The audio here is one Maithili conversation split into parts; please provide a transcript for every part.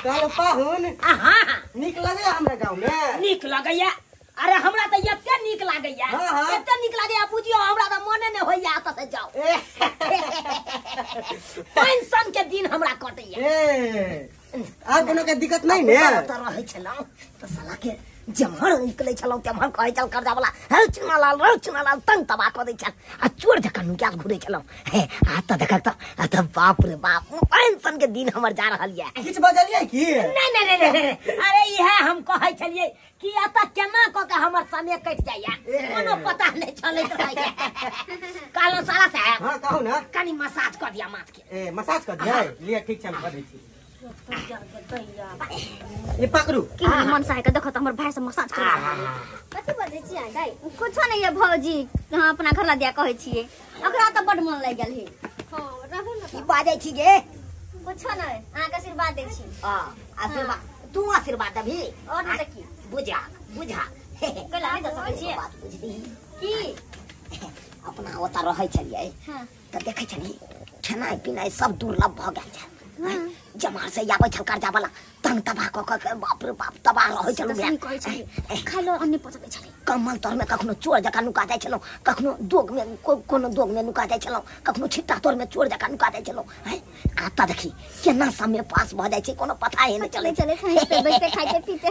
कहलो पाहुन हां नीक लगैया हमरा गांव में? नीक लगैया। अरे हमरा त एते नीक लागैया, एते नीक लागैया बुझियो हमरा त मने ने होइया एतऽ से जाओ। पेंशन के दिन हमरा कटैया। ए आ कोनो के दिक्कत नहीं ने? त रहै छलौ त साला के जेम्हर निकलै छलौ तेम्हर कहै छल कर्जा वाला हौ चुनालाल रौ चुनालाल तंग तबाह कऽ दै छल आ चोर जकाँ नुका घुरै छलौ। हे आ त देखक त आ त बाप रे बाप पेंशन के दिन हमर जा रहल ये। किछ बजलियै की? नहीं नहीं नहीं नहीं, अरे इहे हम कहै छलियै कि एतऽ केना कऽ के हमर समय कटि जाइया कोनो पता नहीं चलैत रहैया। कहलहुँ साला साहब। हां कहू ना। कनी मसाज कऽ दिया माथ के। ए मसाज कऽ दियै? लिअ ठीक छै हम कऽ दै छी। ये पकड़ू की मन साहे के देखो त हमर भाई से मसाज कर। कथि बजै छी अहाँ दाइ? कुछो नहीं है भौजी, हम अपना घर ला दिया कहै छियै। ओकरा त बड मन लागि गेल हे। हां रहू न। की बाजै छी गे? कुछो नहीं, अहाँ के आशीर्वाद दै छी। हां आशीर्वाद, तू आशीर्वाद देबही और नहीं त की? बुझा बुझा कैला नहीं द सकै छियै? बात बुझली की? अपना ओतऽ रहै छलियै हां त देखै छली खेनाइ पिनाइ सब दुर्लभ भऽ गेल छै। जमार से आबै छल कर्जा वाला तंग तबाह कऽ के बाप रे बाप तबाह रहै छलहुँ। कहै छलियै खाइ लऽ अन्ने पचबै छलै। कम्बल तर में कखनो चोर जकाँ नुका जाइ छलहुँ, कखनो दोग में कोनो दोग में नुका जाइ छलहुँ, कखनो छिट्टा तर में चोर जकाँ नुका जाइ छलहुँ। हैं आ तऽ देखी केना समय पास भऽ जाइ छै कोनो पता ही नहि चलै चलै बैठते खाइते पीते।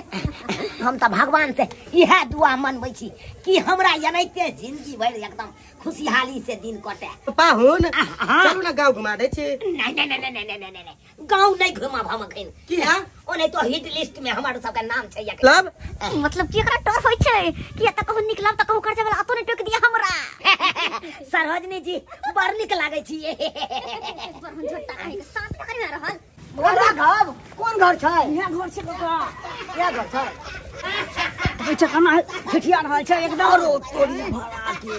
हम तऽ भगवान से इएह दुआ मनबै छी कि हमरा एनाहिते जिंदगी भरि एकदम खुशहाली से दिन कटे। पाहुन चलू ना गांव घुमा दै छी। नहीं नहीं नहीं नहीं नहीं नहीं नहीं गांव नहीं घुमाब हम अखन। किया? ओने तो हिट लिस्ट में हमर सबके नाम छै। मतलब मतलब की एकरा डर होय छै कि एतऽ कहूँ निकलब त कहूँ कर्जा वाला अतो ने टोक दिया हमरा। सरोजनी जी बड़ नीक लागै छी। बड़ हम झोटा कहि के साथ पकड़ि में रहल। घर कोन घर छै? इएह घर छै कका, इएह घर छै। देखै छै केना ठिठिया रहल छै एकदम। अरो तोरी भरा के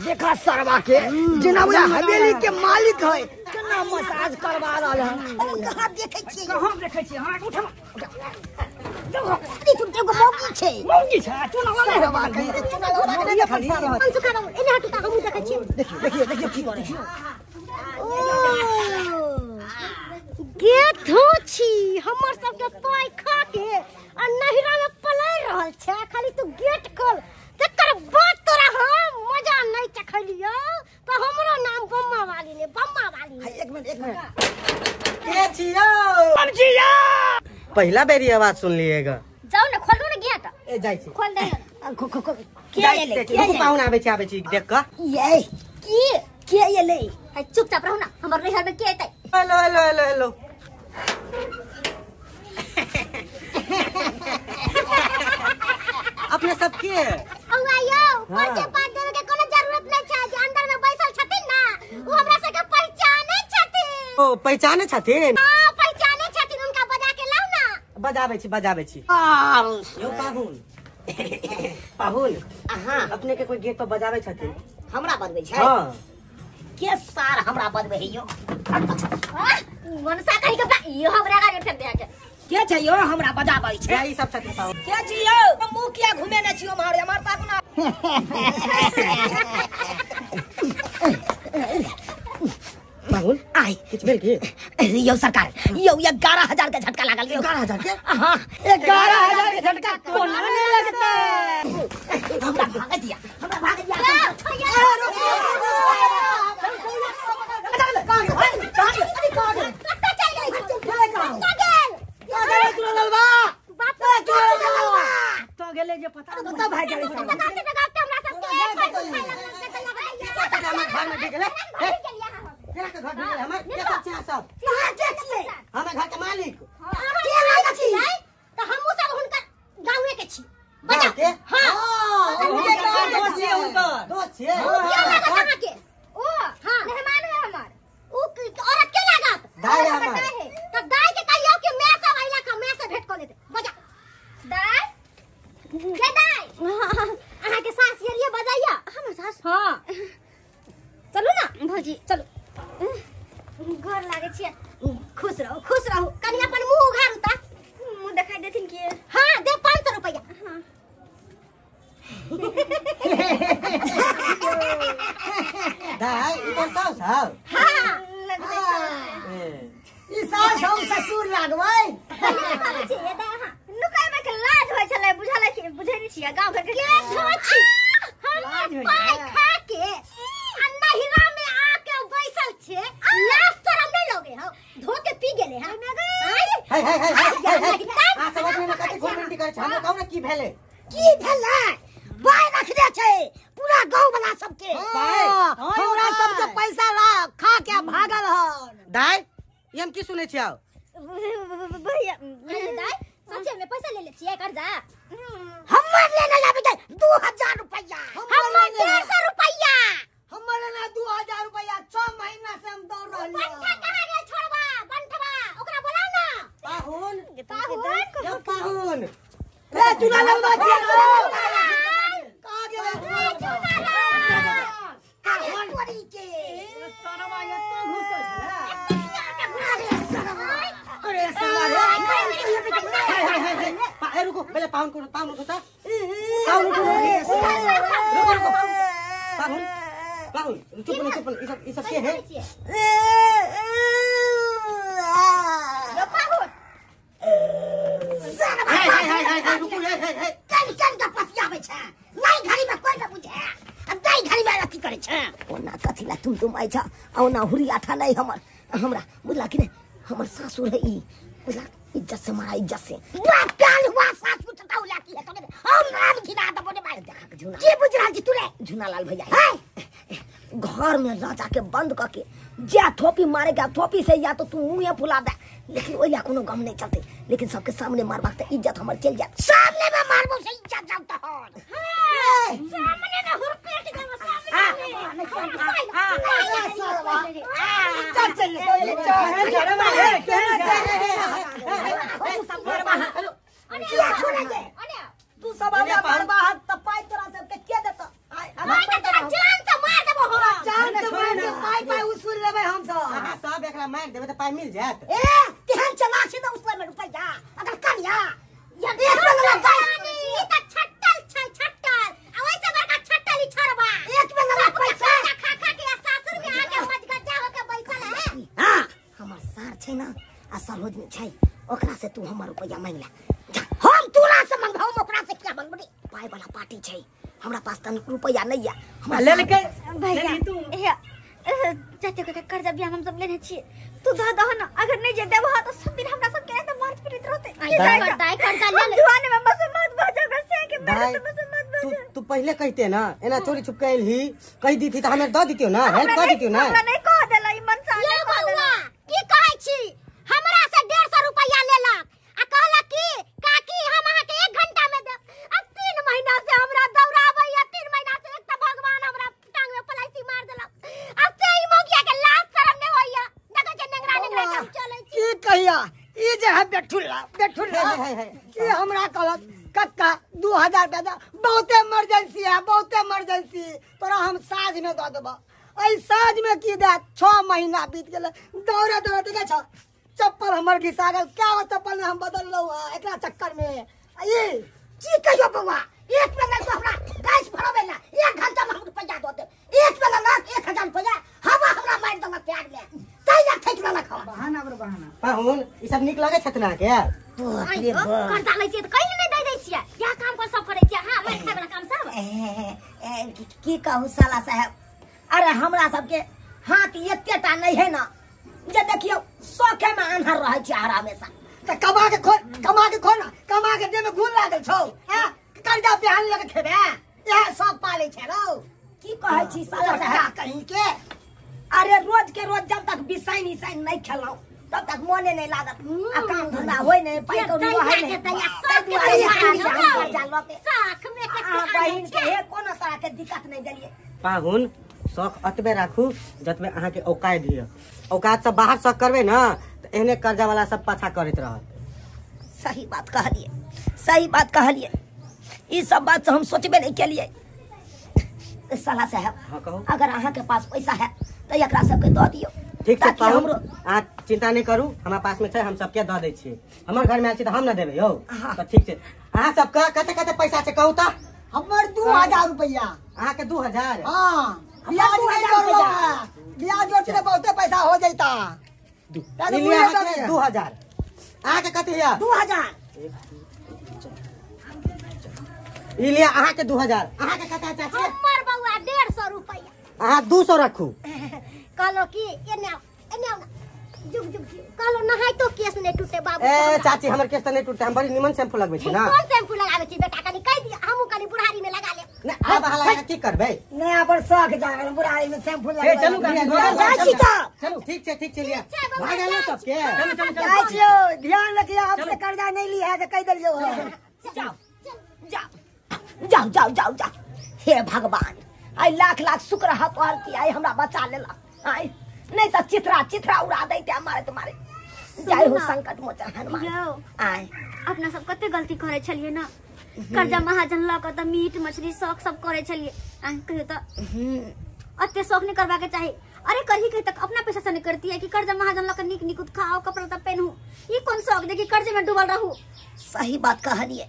देखा सरवा के जेना बुझा हवेली के मालिक है केना मसाज करवा रहल है। कहाँ देखै छियै? कहाँ देखै छियै? हमरा उठा अरे तुम एगो मौगी छै। मौगी छै चुनाव नहीं सरवा के चुनाव के नहीं देखली। हम सुखा बाबू एने हटू त हमहूँ देखै छियै। देखिए देखिए देखिए की करे। ओ गे धोछी हमर सबके पाइ खा के आ नहिरा में पलाय रहल छै। खाली तू गेट खोल तकर बाद तोरा हम मजा नहीं चखलियो त हमरो नाम बम्मा वाली ने बम्मा वाली ने। एक मिनट एक मिनट के छियो? हम छियो। पहला बेरी आवाज सुन लिएगा। जाओ ना खोलू ना गेट। ए जाइ छी खोल दे। के एलै? रुकू पाहुन आबै छी आबै छी देख क। ये की के एलै? है चुपचाप रहू ना हमर नैहर में के एतै? हेलो हेलो हेलो हेलो अपने सब के औआ यौ परिचय पात देवे के कोनो जरूरत नहीं छै। जे अंदर में बैसल छथिन ना उ हमरा सबके पहचाने छथिन। ओ पहचाने छथिन? हां पहचाने छथिन, उनका बजा के लाउ ना। बजाबै छी बजाबै छी। यौ पाहुन पाहुन अहाँ अपने के कोई गेट पर बजाबै छथिन? हमरा बजबै छै? हां के सार हमरा बजबै है यौ? मनसा कहि के यो हमरा गाड़ी फेंक दे के। के छै यौ हमरा बजाबै छै? ई सब छथिन पाहुन। के छी यौ? मुँह किया घुमेने छी हमर? हमर ताकू ना। पाहुन आइ किछ भेल की? यौ सरकार यौ 11,000 के झटका लागल यौ। 11,000 के? हां 11,000 के झटका कोना ने लगतै? हमरा भाग दिया हमरा भाग दिया। गेले जे पता कतऽ भाग गेलै? घर में गेलै केना के घर गेलै हमर? के सब छै सब? अहाँ के छियै? हम घर के मालिक। के मालिक छी? त हमहूँ सब हुनकर गाँवे के छी। बजा के? हां दोस्त छियै हुनकर। दोस्त छियै? के लागत अहाँ के? ओ हां मेहमान है हमर। उ औरत के लागत? दाय हमर। त दाय के कहियो कि मैं सब आइला का मैं से भेंट क लेते। बजा दाय के दाय अहाँ के सास एलिए बजाइया। हमर सास? हां चलू ना भौजी चलू। घर लागे छियै। खुश रहू खुश रहू। कनी अपन मुंह उघारू ता। मुंह देखाई देथिन की? हां दे 500 रुपया। हां दाय ई कोन सास हौ? हां लगलै सास। ए ई सास हम ससुर लागबै। नुकाइबे के लाज होय छलै बुझल कि बुझै नै छियै गांव घर के छी हम पाई खा के आ नहिरा में आके बैसल छे लाज शरम नै लगे हो धो के पी गेले हां हे हे हे हे आ सब अपने में कते घूम करै छै हमरा कहू ने की भेलै की भेलै बाय रखने छै पूरा गांव वाला सबके हमरा सबके पैसा ला खा के भागल हन दाई ई हम की सुनै छियै भैया दाई सच्चे में पैसा ले ले छियै कर्जा हमर लेने जाबे छै 2000 रुपैया हमर 150 रुपैया हमर लेना 2000 रुपैया 6 महीना से हम दौड़ रहल बंठा कहां गेल छोड़बा बंठवा ओकरा बोलाउ ना पाहुन पाहुन यौ पाहुन रे चुना ललवा छियै कहां गेल चुना लाल अरे तोरी के सरवा एतो घुसल छलै अरे साला रे हे रुको पहले पाहुन को पाहुन उठो ता पाहुन उठो रुको रुको पाहुन पाहुन चुप न चुप ई सब के है यो पाहुन हे हे हे हे रुको हे हे कन कन के पसियाबै छै नहीं घड़ी में कोई न बुझे आ दई घड़ी में अथी करै छै ओना कथी ला तुम तुम आइ छ आ ओना हुरी आठा नहीं हमर हमरा बुझला कि नहीं हमर सासुर है ई बुझला इज्जत से मारा इज्जत से बाप काल हुआ सासुर चटाउला की है तोरे हम नाम घिना दबो ने मार देखा के झुना की बुझ रहल छी तू रे झुना लाल भैया है घर में राजा के बंद करके जा थोपी मारे का थोपी से या तो तू मुंह फुला दे लेकिन ओइला कोनो गम नहीं चलते लेकिन सबके सामने मारबाक त इज्जत हमर चल जात सामने में मारबो से इज्जत जात तहन सामने में हुरपेट देबो सामने में इज्जत चल किया छोड़े के तू सब आबे मारबा हक त पाई तोरा सबके के देत मार के तोरा जान से मार देबो हो जान से मार के पाई पाई उसूल लेबै हम सब अहाँ सब एकरा मार देबै त पाई मिल जायत ए तेहन चला छै त उसले में रुपैया अगर कनिया या एक बंगला गाय ई त छट्टल छै छट्टल आ ओइसे बड़का छट्टल ई छोड़बा एक बंगला पैसा खा खा के सासुर में आके मजगज्जा होके बैसल है हां हमर सार छै ना आ सरोजनी छै ओकरा से तू हमर रुपैया मांग ले हम तोरा से मंगबौ हम ओकरा से किया मंगबौ रे पाई वाला पार्टी छै हमरा पास तन रुपैया नहीं है हमरा ले ले के भैया भैया चाचा के कर्जा बियाह हम सब लेने छियै तू दह दह ना अगर नहीं जे देबह त सब दिन हमरा सब के ऐसे मार पीट रहते दाई कर्जा ले ले जुआन में मस मत भजा बस के दाई तू तू पहले कहते ना एना चोरी छुप के आइल ही कह दी थी त हमें द दितियो ना हेल्प कर दितियो ना हमरा नहीं कह देला ई मनसा नहीं कह देला की कहै छी हमरा से 150 रुपैया लेलक आ कहलक की काकी हम अहाँ के 1 घंटा में देब आ 3 महीना से हमरा दौड़ाबैया 3 महीना से एक त भगवान हमरा टांग में पलाइसी मार देलक आ से ई मौगिया के लाज शरम नहीं होइया देखै छै नेंगरा नेंगरा के हम चलै छी की कहिया ई जे है बेठुल्ला बेठुल्ला की हमरा कहलक कक्का 2000 रुपया दे बहुत इमरजेंसी है बहुत इमरजेंसी तोरा हम साँझ में दऽ देबऽ एहि साँझ में की दे 6 महीना बीत गेलै दौड़े दौड़े देखै छ चप्पल हमर घिसा गेल क्या वो चप्पल हम बदललहुँ हँ एकरा चक्कर में ई की कहियो बौआ एक बेला तो हमरा गैस भरबै ला 1 घंटा में हम रुपैया दऽ देब एक बेला ना 1000 रुपैया हवा हमरा मारि देलक प्यार में तै ला ठकि लेलक हमरा बहाना पर बहाना पाहुन ई सब नीक लागै छथि ना के कर्जा लै छियै त कैले नहि दै दै छियै इएह काम पर सब करै छियै हां मारि खाय वाला काम सब की कहू साला साहब अरे हमरा सबके हाथ एतेटा नहीं है ना जे देखियो शौखे में आन्हर रहै छै हर हमेशा त कमा के खो ना कमा के देह में घुन लागल छौ हैं कर्जा बिहान लगे खेबे इएह सब पालै छै रौ की कहै छी साला साहब कहीं के अरे रोज के रोज जब तक बिसाइन इसाइन नहीं खेलौ तब तक मोने नहीं लागत आ काम धंधा होय नहीं पाई कौड़ी होय नहीं बहिन के हे कोनो तरह के दिक्कत नहीं देलिए पाहुन शौक अतबे राखू जतबे अहाँ के औकात दिय औकात सब बाहर शौक करबे ना त एहने कर्जा वाला सब पाछा करैत रहत सही बात कहलिए सही बात कहलिए ई सब बात हम सोचबे नहीं केलिए साला साहब हाँ कहू अगर अहाँ के पास पैसा है तो एकरा सबके दऽ दियौ ठीक छै पाहुन अहाँ चिंता नहीं करू हमरा पास में छै हम सबके दऽ दै छियै हमर घर में आयल छी तऽ हम न देबै यौ तऽ ठीक छै अहाँ सबके कते कते पैसा छै कहू तऽ हमर 2000 रुपया अहाँ के 2000 हां ब्याज नहीं जोड़लो है ब्याज जोड़ते बहुते पैसा हो जाता 2000 अहाँ के कते है? 2000। ई लिया अहाँ के 2000। अहाँ के कते है चाची? हमर बौआ 150 रुपैया। अहाँ 200 रखू। कहलो कि एने आओ, एने आओ ना। जुग जुग जी। कहलो नहाय तो केस नहीं टूटे बाबू। ए चाची हमर केस त नहीं टूटे, हम बड़ी निमन शैम्पू लगबै छी ना। कोन शैम्पू लगाबै छी बेटा? कनी कहि दिया, हमहूँ कनी बुढ़ारी में लगा लेब। नहीं आब अहाँ लगा की करबै? नया पर शौक जागल बुढ़ारी में शैम्पू ए लगबै। चलू गाड़ी जाइ छी तऽ। चलू ठीक छै, ठीक छै लिया। छै बौआ, भऽ गेल सबके। चलू चलू जाइ छियौ, ध्यान रखियो, आपसे कर्जा नहीं ली है तऽ कहि देलियौ। जाओ जाओ जाओ जाओ जाओ जाओ। हे भगवान, आई लाख लाख शुक्र है तोहर की आई हमरा बचा लेला। आई नहीं तो चिथरा चिथरा उड़ा दैते हमारे तुम्हारे। जय हो संकट मोचन हनुमान। यौ आय अपना सब कते गलती करे छलियै ना, कर्जा महाजन लऽ कऽ तऽ मीट मछली शौक सब करे छलियै। आय कहियो तऽ अते शौक नहीं करबा के चाही। अरे करही के तक अपना पैसा से नहीं करती है कि कर्जा महाजन लऽ कऽ नीक नीक खाओ कपड़ा तऽ पहनू, ई कोन शौक जे कि कर्जे में डूबल रहू। सही बात कहलिए,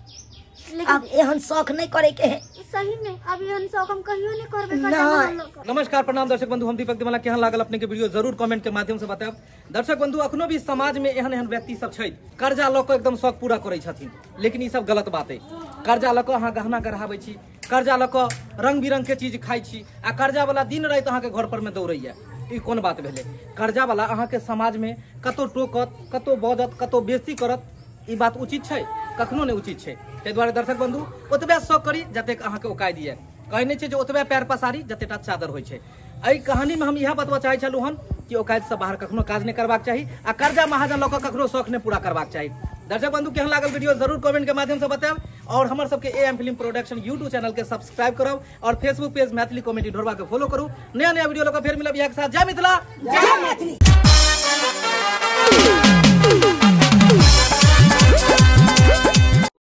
लेकिन अब एहन शौक नहीं करे के है। सही में अब एहन शौक हम कहियो नहीं करबे कर्जा महाजन लऽ कऽ। नमस्कार प्रणाम दर्शक बंधु, हम दीपक दिवाला। केहन लागल अपने के वीडियो जरूर कमेंट के माध्यम से बतायब। दर्शक बंधु, अखनो भी समाज में एहन एहन व्यक्ति सब छै कर्जा लऽ कऽ एकदम शौक पूरा करै छथिन, लेकिन ई सब गलत बात है। कर्जा लऽ कऽ अहाँ गहना गढ़ाबै छी, कर्जा लऽ कऽ रंग बिरंग के चीज खाइ छी, आ कर्जा वाला दिन राति अहाँके घर पर में दौड़ैया, ई कोन बात भेलै? कर्जा वाला अहाँके समाज में कतौ टोकत, कतौ बजत, कतौ बेइज्जती करत, ई बात उचित छै? कखनो नहि उचित छै। ताहि दुआरे दर्शक बंधु, ओतबे शौक करी जतेक अहाँके औकात दिए। कहै नहि छै जे ओतबे पैर पसारी जतेटा चादर होइ छै। एहि कहानी में हम इएह बतबऽ चाहै छलहुँ हन कि औकात से बाहर कखनो काज नहि करबाक चाही आ कर्जा महाजन लऽ कऽ कखनो शौक नहि पूरा करबाक चाही। दर्शक बंधु, केहन लागल वीडियो जरूर कमेंट के माध्यम से बतायब और हमर सबके AM film production YouTube channel के सब्सक्राइब करब और फेसबुक पेज मैथिली कॉमेडी ढोरबा के फॉलो करू। नया नया वीडियो लऽ कऽ फेर मिलब इएह के साथ। जय मिथिला, जय मैथिली।